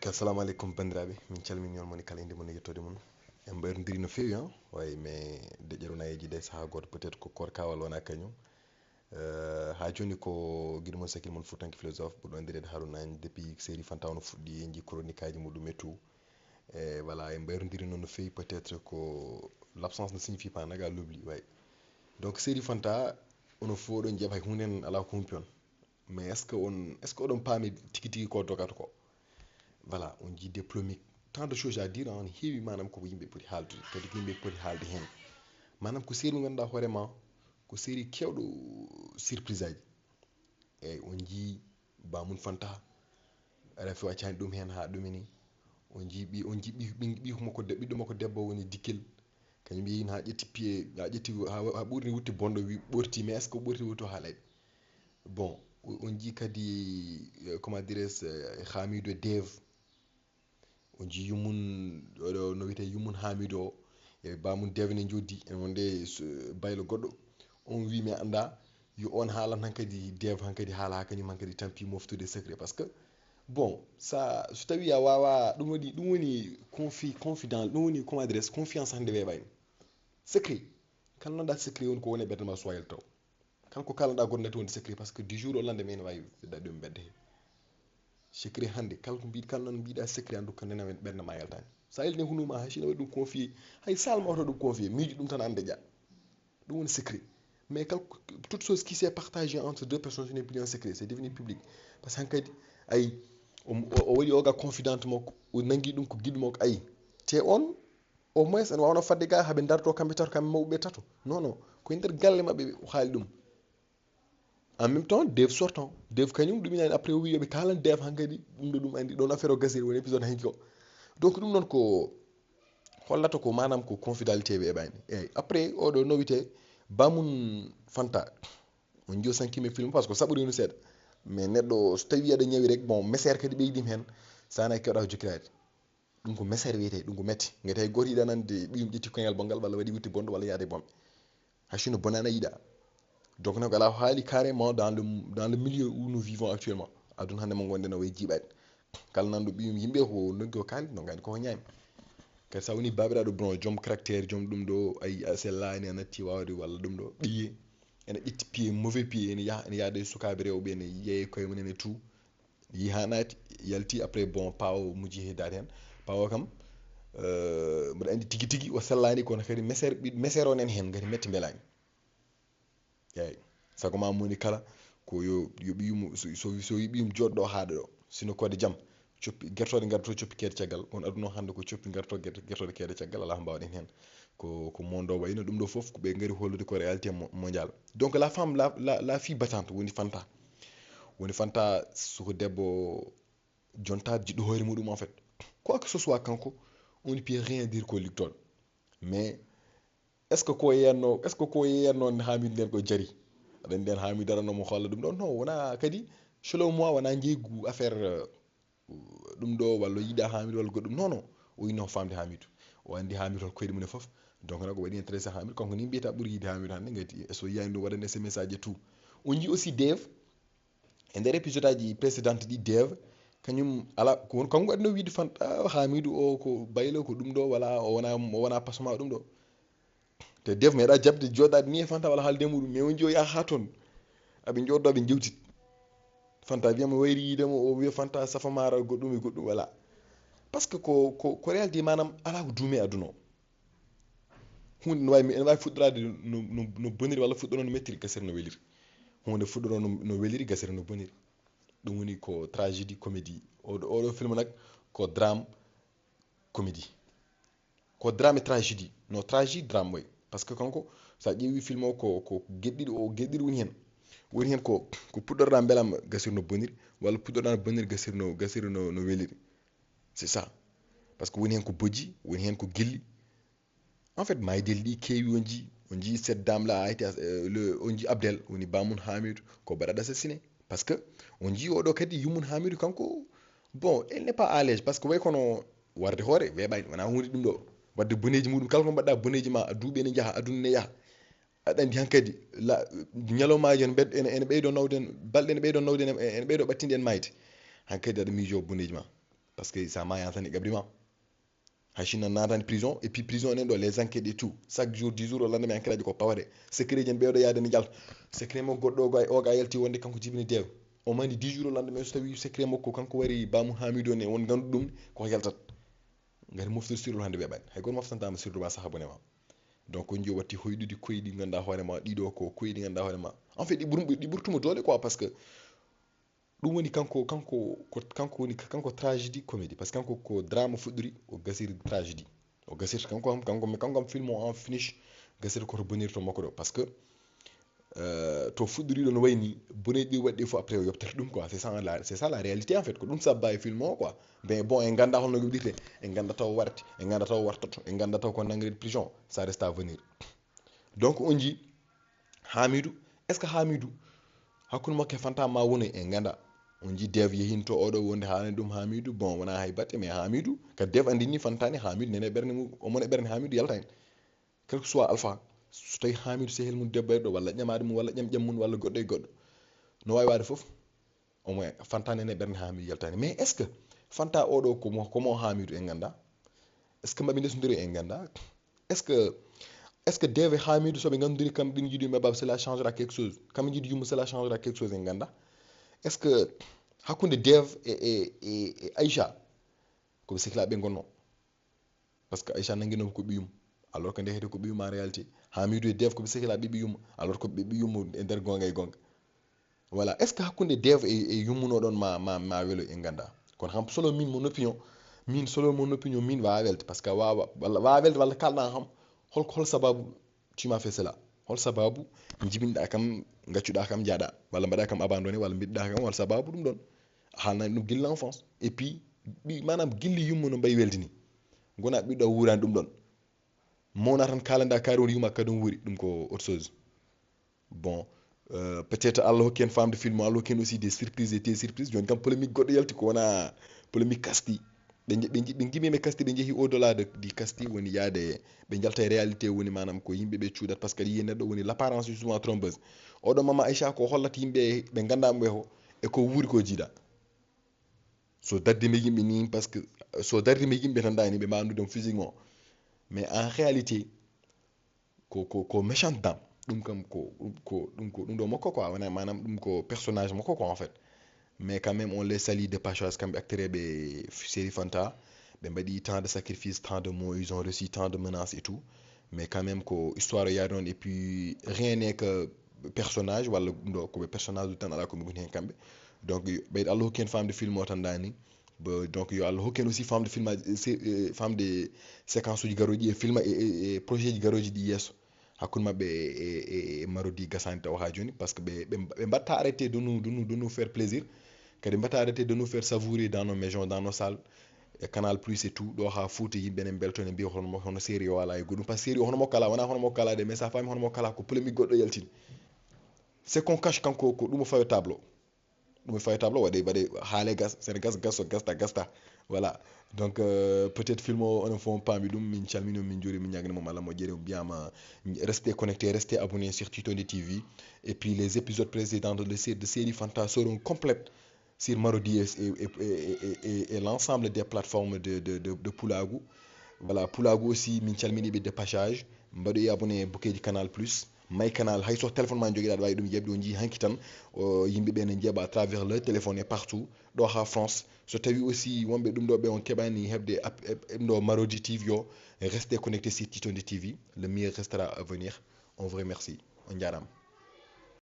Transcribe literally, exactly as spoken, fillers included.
Assalamu aleykum, banndiraaɓe. Min calmini on, moni kala innde mum e yettoode mum. En mbayrondirii no feewi, hein? Way, mais deƴƴere wona yeeji de sahaa gooto, peut-être ko koorka walla wona kañum. Euh, haa jooni ko giɗo mon, sakil mon, Fuutanke philosophe, ɓurɗo anndireede Haruna Agne, depuis série Fanta ono fuɗɗi, en njii chronique aji muɗum et tout. E voilà, en mbayrondirii noon no feewi, peut-être ko l'absence ne signifie pas nag à l'oubli, way. Donc série Fanta, ono fof oɗon njiya hay huunde en alaa ko humpi on. Mais est-ce que on, est-ce que oɗon paami tigi tigi ko dogata ko? Voilà, on njii des polémiques, tant de choses à dire, on heewi, maanaam, ko yimɓe poti haaldude, kadi ko yimɓe poti haalde heen. Maanaam, ko série mo ngannduɗaa hoore ma, ko série keewɗo surprise aji. Eeyi, on njii Bamum Fanta, Rafi waccani ɗum heen haa ɗumini. On njii ɓi, on njii ɓi, ɓi, ɓi makko de-, ɓiɗɗo makko debbo woni Dikkel. Kañum yeehi haa ƴetti piye, haa ƴetti, haa, haa ɓurni wutte bonɗo, wi ɓorti, mais est-ce que ɓorti wutto haa laaɓi? Bon, o-, on njii kadi, euh, comment dirais-je, euh, Hamidou e Dave. On njii yummum, oɗo no wiyetee yummum Hamidou o, e Bamum Dave ne njoddi, en wonde so-, baylo goɗɗo. On wi mi anndaa, yo on haalan hankadi Dave, hankadi haala haa kañum hankadi tampi moftude secret. Parce que, bon, sa, so tawii a waawaa, ɗum woni, ɗum woni confi-, confident, ɗum woni, comment dirais-je, confiance hannde weeɓaani. Secret. Kala nanɗaa secret woni ko woni e ɓernde ma, soyal taw. Kanko kala ɗa goɗɗo natti wonde secret, parce que du jour au lendemain ene waawi feddaade ɗum mbedda heen. Secret hannde, kala ko mbiɗ-, kala noon mbiɗa secret, anndu ko nena ɓernde ma yaltaani. Sa yaltini hunu ma, hay si no waɗi ɗum confié, hay sal ma oto ɗum confié, miijo ɗum tan annde ƴa. Ɗum woni secret. Mais kala ko, toute chose qui s'est partagée entre deux personnes, ce n'est plus un secret, c'est devenu public. Parce que hankadi, ayi, o, o, o waɗi oga confidente makko, o nangi ɗum ko giɗo makko, ayi. Te on, au moins, ene waawno fadde ga, haɓe darto kamɓe tato, kamɓe mawɓe ɓe tato. Non, non, ko e nder galle maɓɓe o haali ɗum. En même temps, Dave sortant. Dave kañum ɗum ina après o wi yoɓe kalan Dave hankadi ɗum ɗo ɗum andi ɗon affaire o gasiri woni épisode hanki o. Donc ɗum noon ko hollata ko maanaam ko confidentialité ɓe eɓani. Eyyi, après oɗo no wiyetee Bamum Fanta. On njiyo sankime film parce que saɓori no seeɗa. Mais neɗɗo so tawi aɗa ñawi rek, bon, meseer kadi ɓeydim heen, sana kewɗa ko jokkiraade. Ɗum ko meseer wiyetee, ɗum ko metti. Ngati hay gooto yiɗaa nande ɓiyum ƴetti koyngal bonngal walla waɗi wutte bonɗo walla yaade bonɓe. Hay sinno bonaani a yiɗaa. Donc nag alaa haali carrément dans le, dans le milieu où nous vivons actuellement. Aduna hannde mo ngonɗen o wayi jiiɓaade. Kala nanɗo ɓiyum yimɓe ko noggi o kaali, no ngani koko ñaami. Kadi sa woni baabiraaɗo bon, joom caractère, joom ɗum ɗo, ay, a sellaani, a natti waawde walla ɗum ɗo, ɓiye, ene ƴetti piye, mauvais piye, ene yaha, ene yaada e sukaaɓe rewɓe, ene yeeye koye mum en et tout. Yi haa naati, yalti, après, bon, paawo mujji heddaade heen. Paawo kam, euh, mboɗo anndi tigi tigi o sellaani, kono kadi meseer, ɓi-, meseer o nen heen ngati metti mbelaani. Eeyi. Sago ma moni kala ko yo, yo ɓiyum, so, so, so yi ɓiyum jooɗɗo haaɗa ɗo. Sino koode jam, coppi, gertooɗe ngarto coppi keede caggal. On aduna o hannde ko coppi ngarto, gert-, gertooɗe keede caggal, alaa ko mbaawɗen heen. Ko, ko mondo wayno ɗum ɗo fof, ko ɓe ngari hollude ko réalité mo-, mondial. Donc la femme, la, la, la fille battante woni Fanta. Woni Fanta soko debbo jonta jiɗɗo hoore muɗum en fait. Quoi que ce soit kanko, on ne peut rien dire ko ligtoɗo. Mais est-ce que ko yeyanno, est-ce que ko yeyanno Hamidou nden ko jari? Aɗa andi en Hamidou arano mo holla ɗum ɗo. Non, wona kadi, selon moi, wona jeygu affaire, euh, ɗum ɗo walla yiɗa Hamidou walla goɗɗum. Non, non. O yinno famde Hamidou. O andi Hamidou hol koyɗe mum e fof. Donc nag o waɗi intéressé Hamidou. Kanko ni mbiyata ɓuri yiɗde Hamidou hannde ngati. So yiyani ɗum waɗan S M S aji e tout. On njii aussi Dave. E nder épisode aji précédente ɗi Dave. Kañum ala ko won kanko adino wiide fan, ah, Hamidou o ko baylo ko ɗum ɗo wala o wona, o wona pasma ɗum ɗo. Te Dave meeɗa jaɓde jooɗaade ni e Fanta walla haalde e muɗum, mais on njiyo yaha haa toon. Aɓe njooɗo aɓe njewtit. Fanta wiya mo wayri yiide mo, o wiya Fanta safa mara goɗɗum e goɗɗum, voilà. Parce que ko, ko, ko réalité maanaam alaa ko duumi e aduna o. Huunde no waawi, ene waawi fuɗɗoraade no, no, no boniri walla fuɗɗoro no mettiri, gasira no weliri. Huunde fuɗɗoro no, no weliri, gasira no boniri. Ɗum woni ko tragédie comédie. Oɗo, oɗo film nag ko drame comédie. Ko drame e tragédie. No tragédie drame way. Parce que kanko, sa ƴeewi film o ko, ko geɗɗiɗi o, geɗɗiɗi woni heen. Woni heen ko, ko puɗɗorɗa mbelam gasir no boniri, walla puɗɗorɗa no boniri gasir no, gasir no, no weliri. C'est ça. Parce que woni heen ko bojji, woni heen ko gilli. En fait, mayde ɗi keewi on njii, on njii cette dame là a été, euh, le, on njii Abdel, woni Bamum Hamidou, ko baɗaɗo assassiné. Parce que on njii oɗo kadi yummum Hamidou kanko, bon, elle n'est pas à l'aise, parce que way kono warde hoore, weeɓaani, wona huunde ɗum ɗo. Wadde boneeji muɗum, kala ko mbaɗɗa boneeji ma, a duuɓi ene njaha, aduna ne yaha. Aɗa anndi hankadi, la, ñalawmaaji ene mbed-, ene, ene ɓeydo nawde en, balɗe ene ɓeydo nawde en, ene ɓeydo ɓattinde en mayde. Hankadi aɗa miijo boneeji ma. Parce que ça m'a entendu gabriment. Hachine naatani prison, et puis prison nen ɗo, les enquêtes et tout, chaque jour, dix jours o lande mi enquête aji ko pawade. Secret jen ɓeeɗo yaade ni jalta. Secret mo goɗɗo o ga o ga yalti wonde kanko jibini dew. O mani dix jours o lande mi so tawi secret makko kanko wari bamu hamido ne won gandu ɗum ko yaltat. Ngari moftir sirru hande ɓe ɓan hay goto moftantama sirru ma saha bone ma. Donc on jii o watti hoyɗude koyɗi ganduɗa hoore ma ɗiɗo ko koyɗi ganduɗa hoore ma. En fait ɗi ɓurum ɗi ɓurtumo doole quoi, parce que ɗum woni kanko kanko ko kanko woni kanko tragédie comédie, parce que kanko ko drame fuɗɗori o gasiri tragédie. O gasirta kanko am kanko mi kanko am film o en finish. Gasirta koto bonirto makko ɗo parce que euh, to fuɗɗori ɗo no wayni bone ɗi waɗɗi fof après o yoptata ɗum quoi, c'est ça la c'est ça la réalité en fait, ko ɗum sabba e film o quoi. Mais bon en ganda holno yoɓɗirte, en ganda taw warti, en ganda taw wartoto, en ganda taw ko nangre de prison, ça reste à venir. Donc on jii Hamidou, est ce que Hamidou hakkunde makko e Fanta ma woni e ganda? On jii Dev yehinto oɗo wonde haalani ɗum Hamidou, bon wona hay batte, mais Hamidou ka Dev andini Fanta ni Hamidou nene ɓerne mum, omon e ɓerne Hamidou yaltani. Quel que soit alpha, so tawi Hamidou sehel mum debbo e ɗo walla ƴamade mum walla ƴam ƴam mum walla goɗɗo e goɗɗo, no wawi wade foof. Au moins Fanta nene ɓerne Hamidou yaltani, mais est ce que Fanta oɗo komo komo Hamidou en ganda? Est ce que maɓe ndesodiri en ganda? Est ce que est ce que Dev e Hamidou soɓe gandodiri kamɓe ɓen jiidu yumma e baba cela changera quelque chose, kamɓe jiidu yumma cela changera quelque chose en ganda? Est ce que hakkunde Dev e e e e Aïcha koɓe sehilaɓe gonno? Parce que Aïcha nanguinoma ko ɓiyum, alors que ndekete ko ɓiyum en réalité. Hamidou e Dev koɓe sehilaɓe ɓiyum, alors que ɓe ɓiyum e nder gonga e gonga. Voilà, est ce que hakkunde Dev e e yummuno ɗon ma ma ma welo en ganda? Kono ham solo min mon opinion, min solo mon opinion min wawa welde, parce que wawa walla wawa welde walla kalɗa ham hol hol sababu tu m'as fait cela? Hol sababu jibinɗa kam, gaccuɗa kam, jaaɗa walla mbaɗa kam abandonné walla mbiɗɗa kam, hol sababu ɗum ɗon? A haalnani ɗum gilla enfance, et puis ɓi manam gilli yumma no mbayi weldini. Gona ɓiɗɗo a wurani ɗum ɗon, mawna tan kalanda kaari woni yuma kadi on wuuri ɗum ko autre chose. Bon, euh, peut-être Allah hokki en famde film, Allah hokki en aussi des surprises et des surprises. Joni kam polémique goɗɗo yalti ko wona polémique kasti. Ɓe nji- ɓe nji- ɓe jibimi kasti, ɓe jeehi au delà de di kasti woni yaade ɓe jalta e réalité woni manam ko yimɓe ɓe cuudat, parce que yiye neɗɗo woni l'apparence est souvent trompeuse. Oɗo mama Aïcha ko hollata yimɓe ɓe ganda mo ɓe ho e ko wuuri ko jiida. So darde mi yimɓe ni parce que so darde mi yimɓe tan dani ɓe mbawa andude mo physiquement, mais en réalité ko ko ko méchante dame. Ɗum kam ko ko ɗum ko ɗum ɗo makko quoi, wona manam ɗum ko personnage makko quoi en fait. Mais quand même on les salue de passage, kamɓe acteur ɓe série Fanta, ɓe mbaɗi tant de sacrifices, tant de mots, ils ont reçu tant de menaces et tout. Mais quand même ko histoire o yaari noon, et puis rien n'est que personnage walla ɗum ɗo koɓe personnage uji tan ala koɓe goni hen kamɓe. Donc ɓeyɗo Allah hokki hen famde film o tan dani. Donc yo Allah hokki hen aussi famde film aji se- eh, famde séquence uji garoji e film e- e e projet ji garoji ɗi yesso hakkunde mabɓe e e- e marodi gasani taw ha joni, parce que ɓe ɓe ɓe mbatta arrêté de nous de nous de nous faire plaisir, kadi mbatta arrêté de nous faire savourer dans nos maisons, dans nos salles, e Canal Plus et tout. Ɗo ha Fouta yimɓe ne belto ne mbiya hono hono série o ala e goɗɗum, parce que série o hono mo kala wona hono mo kala de, mais sa faami hono mo kala ko polémique goɗɗo yaltini. C'est qu'on cache kanko ko ɗum o fawi tableau. Ɗum e fawi tableau waɗe waɗe haale gas sene gas gaso gasta gasta. Voilà. Donc euh, peut-être film o onon fof on paami ɗum, min calmini on, min juuri, min ñagani mom Allah moƴƴere, on mbiyama restez connecté, restez abonné sur Titondi T V. Et puis les épisodes précédents de, sé- de série Fanta seront complètes sur Marodi et, et, et, et, et, et l'ensemble des plateformes de, de, de, de Pulaagu. Voilà, Pulaagu aussi min calminiɓe de passage. Mbaɗoyi abonné bukeji Canal Plus, may Canal, hayso téléphone ma joguiɗa aɗa wawi ɗum yeɓde, on jii hanki tan o yimɓeɓe ne jeeɓa à travers le téléphone et partout. Ɗo ha France, so tawi aussi wonɓe ɗum ɗo ɓe on keɓani heɓde app- ep- ɗum ɗo Marodi T V o, restez connecté sur Titondi T V, le meilleur restera à venir. On vous remercie, on jarama.